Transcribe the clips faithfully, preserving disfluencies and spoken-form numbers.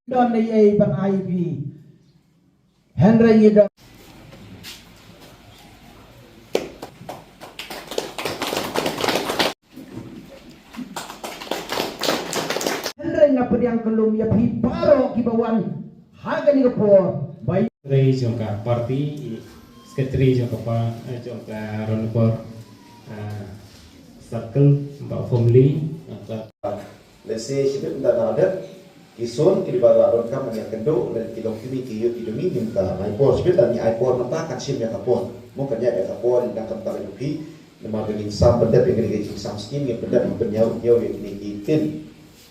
Don ei ei ban ai phi. Hynrei ngi don. Hynrei nga pdiang kyllum ïa phi baroh kiba wan ha kane ka por. Bai. Secretary jong ka party, secretary jong ka pa, eh, jong ka Ranupor, ah, circle, ba family, ah, Lehse shibit ynda nga la dep ki son ki ba la donkam ban ïakynduh lem ki long kine ki ïoh ki jong ngi, ngim ta ai por. Shibit ynda ngi ai por mynta kan shim ïa ka por. Mo kan ïaid ïa ka por ynda kam ta ka jong phi. Namar ba ngin sam pyndep ïa kine ki jingsam skim, ngin pyndep ban ïaw ïaw ïa kine ki tin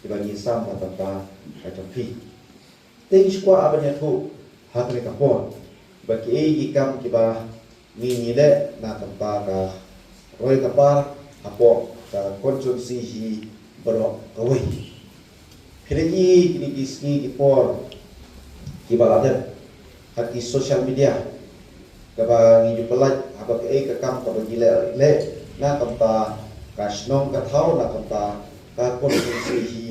kiba ngin sam na ka bynta ka jong phi. Te ngi shu kwah ban ïathuh ha kane ka por ba kiei ki kam kiba ngi ngi leh na ka bynta ka roi ka par hapoh ka constituency hi baroh kawei. Phi la ïohi kine ki sngi ki por kiba la dep ha ki social media kaba ngi ju pyllait haba kaei ka kam kaba ngi leh leh na ka bynta ka shnong ka thaw, na ka bynta ka constituency hi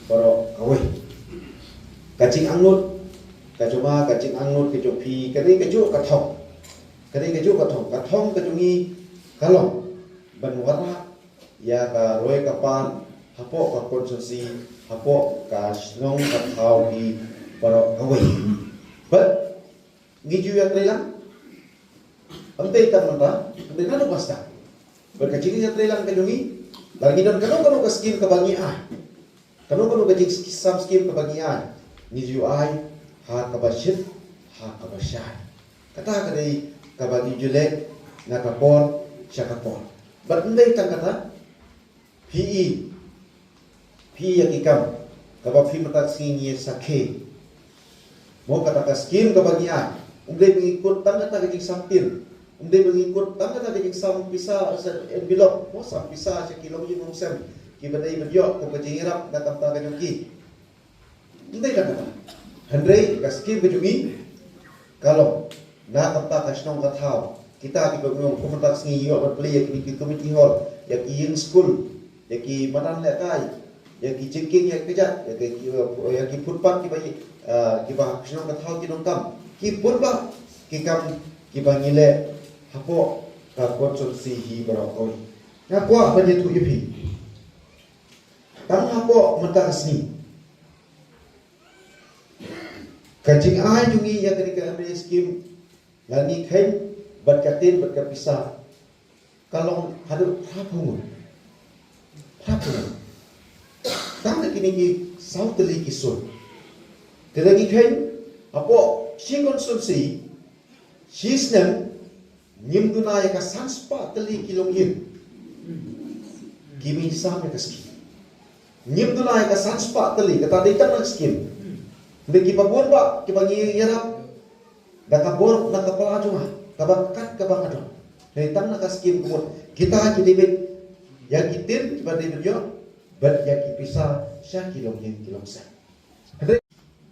baroh kawei. Ka jingangnud ka jong nga, ka jingangnud ka jong phi, ka dei kajuh ka thong. Ka dei kajuh ka thong. Ka thong ka jong ngi ka long ban wanrah ïa ka roi ka par hapoh ka constituency, hapoh ka shnong ka thaw hi baroh kawei. Bad ngi ju ïatreilang. Ym dei tang mynta, ym dei naduh ba sdang. Bad ka jingïatreilang ka jong ngi, lada ngi don kano kano ka skim kaba ngi ai, kano kano ka jingsam skim kaba ngi ai, ngi ju ai ha kaba shit, ha kaba shai. Kata ka dei kaba ngi ju leh na ka por sha ka por. Bad ym dei tang kata, phi i, phi ïa ki kam kaba phi mynta ka sngi ngi sakhi. Mo kata ka skim kaba ngi ai, ym dei ba ngi kut tang kata ka jingsam tin, ym dei ba ngi kut tang kata ka jingsam pisa sa envelope, mo sam pisa sha ki longïing longsem kiba dei ban ïoh kum ka jingïarap na ka bynta ka jong ki. Ym dei tang kata. Hynrei ka skim ka jong ngi ka long na ka bynta ka shnong ka thaw. Kita kiba ngi ong kum mynta ka sngi ïoh ban plie ïa ki, ki community hall, ïa ki ïing skul, ïa ki madan lehkai, ïa ki jingkieng ïa ki kjat, ïa ki, ïa ki footpath kiba, ah, kiba shnong ka thaw ki donkam. Ki bun bah ki kam kiba ngi leh hapoh ka constituency hi baroh kawei. Nga kwah ban ïathuh ïa phi. Tang hapoh mynta ka sngi, ka jingai jong ngi ïa kane ka M D A scheme, lada ngi kheiñ bad ka tin bad ka pisa, ka long haduh phra phew ngut. Phra phew ngut. Tang na kine ki saw tylli ki sur. Te lada ngi kheiñ hapoh shi constituency, shi snem, ngim duna ïa ka san spah tylli ki longïing ki mih sam ïa ka skim. Ngim duna ïa ka san spah tylli, kata dei tang na ka skim. Hynrei kiba bun bah kiba ngi ïarap da ka bor na ka pla jong nga, kaba kat kaba nga don. Hynrei tang na ka skim ka mut kita ki dei beit ïa ki tin kiba dei ban ïoh, bad ïa ki pisa sha ki longïing ki longsem.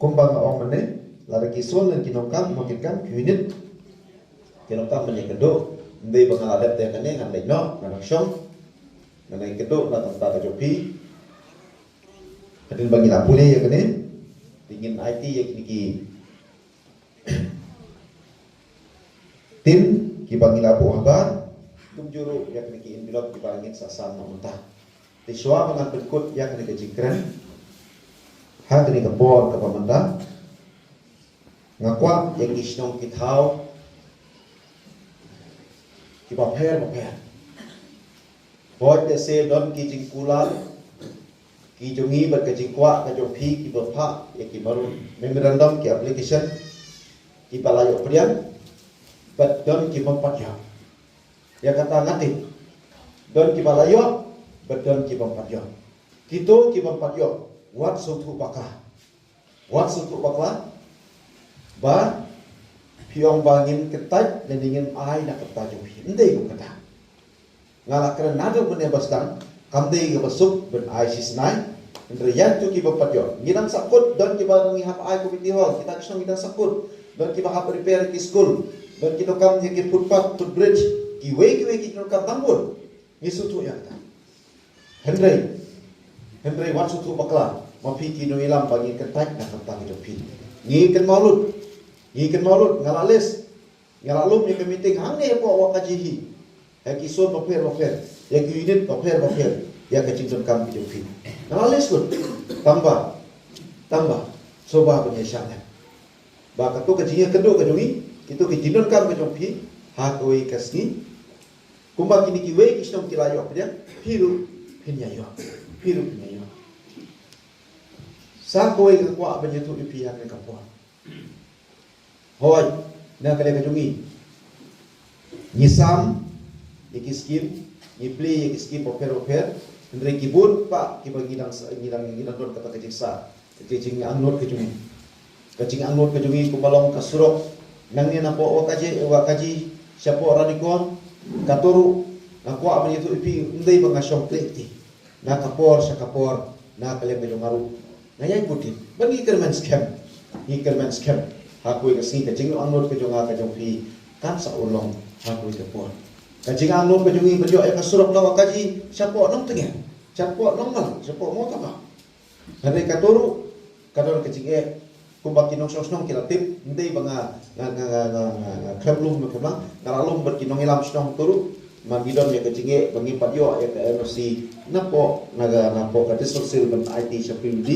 Kumba nga ong mynne, lada ki sur lane ki nongkam, nongkitkam, ki unit ki nongkam ban ïakynduh, ym dei ba nga la dep te kane ngan leit noh, ngan ïashong, ngan ïakynduh na ka bynta ka jong phi. Hadien ba ngi la pule ïa kane, te ngin aiti ïa kine ki tin kiba ngi la buh habar, kumjuh ruh ïa kine ki envelope kiba ngin sa sam noh mynta. Te shuwa ba ngan pynkut ïa kane ka jingkren ha kane ka por kaba mynta, nga kwah ïa ki shnong ki thaw kiba pher bapher. Hooid, lehse don ki jingkular ki jong ngi bad ka jingkwah ka jong phi kiba phah ïa ki memorandum, ki application kiba la ïoh pdiang, bad don ki bym pat ïoh. Ïa kata nga tip, don kiba la ïoh bad don ki bym pat ïoh. Kito ki bym pat ïoh, wat sngewthuh bakla. Wat sngewthuh bakla ba phi ong ba ngin kyntait lane ngin ai na ka bynta jong phi. Ym dei kum kata. Nga la kren naduh mynne ba sdang, kam dei kaba suk ban ai shisnei. Hynrei ïa kito ki bym pat ïoh, ngi dang sahkut, don kiba ngi hap ai community hall, kita ki shnong ngi dang sahkut. Don kiba hap repair ki skul, don ki donkam ïa ki footpath, footbridge, kiwei kiwei ki donkam tang bun. Ngi sngewthuh ïa kata. Hynrei Hynrei wat sngewthuh bakla, ma phi ki nongïalam ba ngin kyntait na ka bynta ka jong phi. Ngi kynmaw lut, ngi kynmaw lut, nga la list, nga la lum ïa ka meeting hangne hapoh Wah Kaji hi. Ha ki zone bapher bapher, ïa ki unit bapher bapher, ïa ka jingdonkam ka jong phi. Nga la list lut, tangba, tangba, sngewbha ban ïa shah lem. Ba kato ka jingïakynduh ka jong ngi, kito ki jingdonkam ka jong phi, ha kawei ka sngi. Kumba kine kiwei ki shnong ki la ïoh pdiang, phi ruh phin ïa ïoh. Phi ruh phin ïa ïoh. Sa kawei nga kwah ban ïathuh ïa phi ha kane ka por. Hooid, na ka liang ka jong ngi, ngi sam ïa ki skim, ngi plie ïa ki skim bapher bapher, hynrei ki bun pat kiba ngi dang sa, ngi dang, ngi dang don kata ka jingsa, ka jingangnud ka jong ngi. Ka jingangnud ka jong ngi kumba long ka surok nangne napoh Wah Kaji, Wah Kaji shapoh Ranikor, kato ruh nga kwah ban ïathuh ïa phi, ym dei ba nga shong khleh te. Na ka por sha ka por, na ka liang ka jong nga ruh, nga ïai bud ïa phi ba ngi kyrmen skhem, ngi kyrmen skhem. Ha kawei ka sngi ka jingangnud ka jong nga ka jong phi kan sa urlong ha kawei ka por. Ka jingangnud ka jong ngi ban ïoh ïa ka surok na Wah Kaji shapoh Nongtngen, shapoh Nongmalang, shapoh Mawtawkam. Hynrei kato ruh ka don ka jingeh, kumba ki nongshong shnong ki la tip, ym dei ba nga, nga, nga khlem lum, nga khlem lang, nga la lum bad ki nongïalam shnong to ruh. Man ngi don ïa ka jingeh ba ngim pat ïoh ïa ka N O C napoh, na ka, napoh ka District Council ban aiti sha P W D.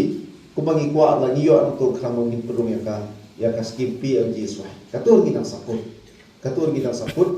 Kumba ngi kwah la ngi ïoh nangto, khnang ba ngin pynrung ïa ka, ïa ka skim P M G S Y. Kato ngi dang support. Kato ngi dang support.